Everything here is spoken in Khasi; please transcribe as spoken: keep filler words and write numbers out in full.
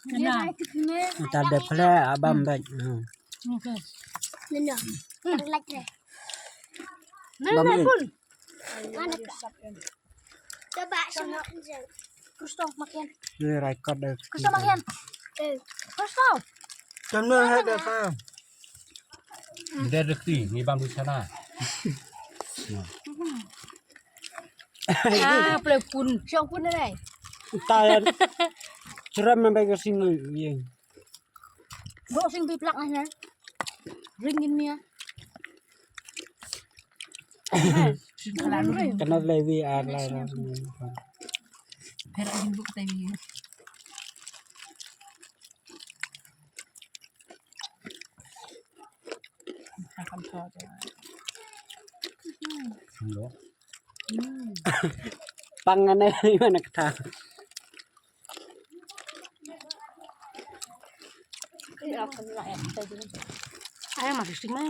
Kena. Kita dep khle abam bek. Hmm. Okay. Nino. Hmm. Like re. Nino pun. Mana ka? Coba sama. Kristo makan. Ni record deh. Kristo makan. Eh. Kristo. Jangan ada apa. Dia rezeki ni bang di sana. Ah, play pun. Siang pun dai. Tayan. Ceram memang ke sini. Iya. Bro sing bi plak ah ya. Ring gin mia. Kana lewi ar lai. Her gin buk tai wi. Akan kau. Hello. Pang ane ni mana kata. Ay, masih sih mah.